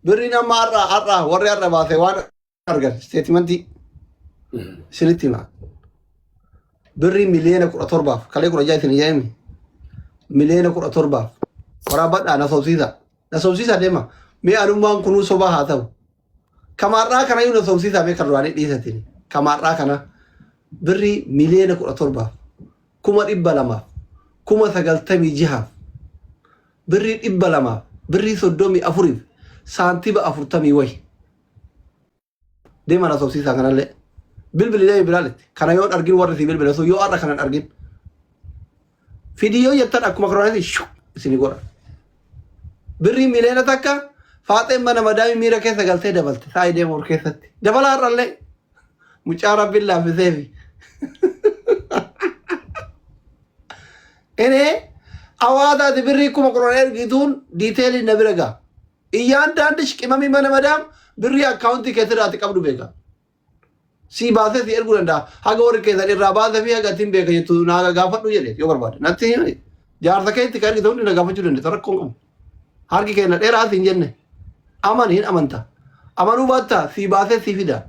Birriin amma har'a har'a warri har'a baase waan argan isteetimantii isinitti hima. Birrii miliyoona 17f kalee 16 isin yaa'imi. Miliyoona 17f waraabadhaa na sobsiisa. Na sobsiisa deema. Mee anummaan kunuu sobaa haa ta'u. Kamaarraa kana iyyuu na sobsiisaa mee kan duraanii dhiisatiin. Kamaarraa kana birrii miliyoona 17f 296,000 birrii 200 birrii 34f saantiba 40 wayi. Deema na sobsiisaa kanallee. Bilbili deemi bilaalitti. Kana yoon argin warri si bilbila sun yoo har'a kanan argin. Fidii yoo jettan akkuma koronaatti shu isin godha. Birrii miliyoona 1 faaxeen mana madaamii miira keessa galtee dabalte. Saayii deemu keessatti. Dabala har'allee. Mucaa rabbiin laaffiseefi. Inee hawaasa birrii 10,000 ergituun diiteeliin na bira ga'a. Iyyaan daandish qimamii mana madaam birrii akkaawuntii keessirraati qabdu beeka. Sii baasee si erguu danda'a. Haga warri keessan irraa baasee fi haga ittiin beeka jettu naa gaafadhu jedhe yoo barbaade. Natti himi. Jaarsa keetti kan ergite hundi na gaafachuu dandeessa rakkoo hin qabu. Harki keenya dheeraa siin jenne. Amani hin amanta. Amanuu baatta sii baasee sii fida.